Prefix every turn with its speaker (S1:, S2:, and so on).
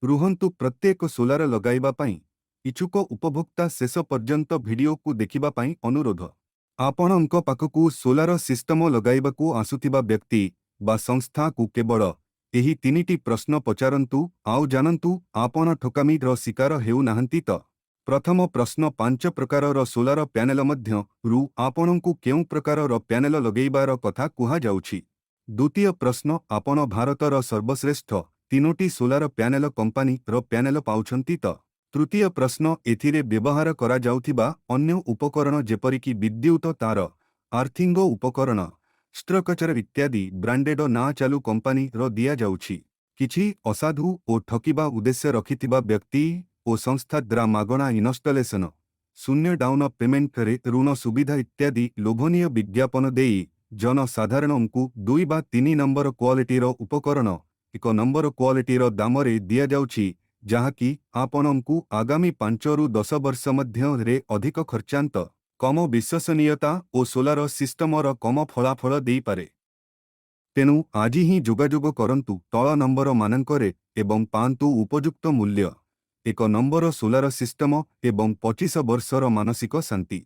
S1: ରୁହନ୍ତୁ। ପ୍ରତ୍ୟେକ ସୋଲାର ଲଗାଇବା ପାଇଁ ଇଚ୍ଛୁକ ଉପଭୋକ୍ତା ଶେଷ ପର୍ଯ୍ୟନ୍ତ ଭିଡିଓକୁ ଦେଖିବା ପାଇଁ ଅନୁରୋଧ। ଆପଣଙ୍କ ପାଖକୁ ସୋଲାର ସିଷ୍ଟମ ଲଗାଇବାକୁ ଆସୁଥିବା ବ୍ୟକ୍ତି ବା ସଂସ୍ଥାକୁ କେବଳ ଏହି ତିନିଟି ପ୍ରଶ୍ନ ପଚାରନ୍ତୁ ଆଉ ଜାଣନ୍ତୁ ଆପଣ ଠକାମିର ଶିକାର ହେଉନାହାନ୍ତି ତ। ପ୍ରଥମ ପ୍ରଶ୍ନ, ପାଞ୍ଚ ପ୍ରକାରର ସୋଲାର ପ୍ୟାନେଲ ମଧ୍ୟରୁ ଆପଣଙ୍କୁ କେଉଁ ପ୍ରକାରର ପ୍ୟାନେଲ ଲଗେଇବାର କଥା କୁହାଯାଉଛି? ଦ୍ୱିତୀୟ ପ୍ରଶ୍ନ, ଆପଣ ଭାରତର ସର୍ବଶ୍ରେଷ୍ଠ ତିନୋଟି ସୋଲାର ପ୍ୟାନେଲ କମ୍ପାନୀର ପ୍ୟାନେଲ ପାଉଛନ୍ତି ତ? ତୃତୀୟ ପ୍ରଶ୍ନ, ଏଥିରେ ବ୍ୟବହାର କରାଯାଉଥିବା ଅନ୍ୟ ଉପକରଣ ଯେପରିକି ବିଦ୍ୟୁତ ତାର, ଆର୍ଥିଙ୍ଗ ଉପକରଣ, ଷ୍ଟ୍ରକଚର ଇତ୍ୟାଦି ବ୍ରାଣ୍ଡେଡ ନା ଚାଲୁ କମ୍ପାନୀର ଦିଆଯାଉଛି? କିଛି ଅସାଧୁ ଓ ଠକିବା ଉଦ୍ଦେଶ୍ୟ ରଖିଥିବା ବ୍ୟକ୍ତି ଓ ସଂସ୍ଥା ଦ୍ୱାରା ମାଗଣା ଇନଷ୍ଟଲେସନ, ଶୂନ୍ୟ ଡାଉନ ପେମେଣ୍ଟରେ ଋଣ ସୁବିଧା ଇତ୍ୟାଦି ଲୋଭନୀୟ ବିଜ୍ଞାପନ ଦେଇ ଜନସାଧାରଣଙ୍କୁ ଦୁଇ ବା ତିନି ନମ୍ବର କ୍ୱାଲିଟିର ଉପକରଣ ଏକ ନମ୍ବର କ୍ୱାଲିଟିର ଦାମରେ ଦିଆଯାଉଛି, ଯାହାକି ଆପଣଙ୍କୁ ଆଗାମୀ 5ରୁ 10 ବର୍ଷ ମଧ୍ୟରେ ଅଧିକ ଖର୍ଚ୍ଚାନ୍ତ, କମ ବିଶ୍ୱସନୀୟତା ଓ ସୋଲାର ସିଷ୍ଟମର କମ ଫଳାଫଳ ଦେଇପାରେ। ତେଣୁ ଆଜି ହିଁ ଯୋଗାଯୋଗ କରନ୍ତୁ ତଳ ନମ୍ବର ମାନଙ୍କରେ ଏବଂ ପାଆନ୍ତୁ ଉପଯୁକ୍ତ ମୂଲ୍ୟ, ଏକ ନମ୍ବର ସୋଲାର ସିଷ୍ଟମ ଏବଂ 25 ବର୍ଷର ମାନସିକ ଶାନ୍ତି।